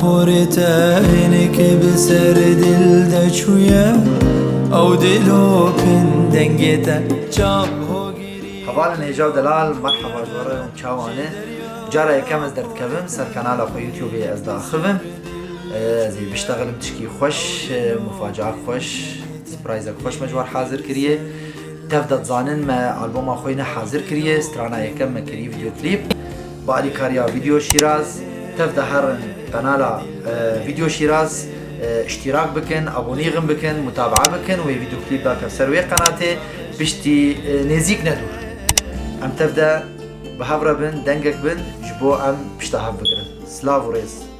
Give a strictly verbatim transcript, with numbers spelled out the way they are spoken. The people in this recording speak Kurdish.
Horê te êneke bi ser dil de çûye, ew dilo pin dengê te çav hogirî. Hevalên hêja û delal, merheba ji we re, çawa ne? Cara yekem ez derdikevim ser kanala xwe YouTubeê, ez diaxivim. Ez ê biştexelim tişkî xweş, mufacia xweş, surprizek xweş me ji we re hazir kiriye. Tev de dizanin me alboma xwe yê hazir kiriye, strana yekem me kiriye videoklîp. Bi alîkariya Video Şîraz, tev de herin kanala, e, Video Şîraz, e, îştîrak bikin, abonî xin bikin, mutabaa bikin, wê videoklîp dake ser wê qenatê, piştî, e, nêzîk ne dûr. Em tev de bi hev re bin, dengek bin, ji bo em pişta hev bigirin. Silav û rêz.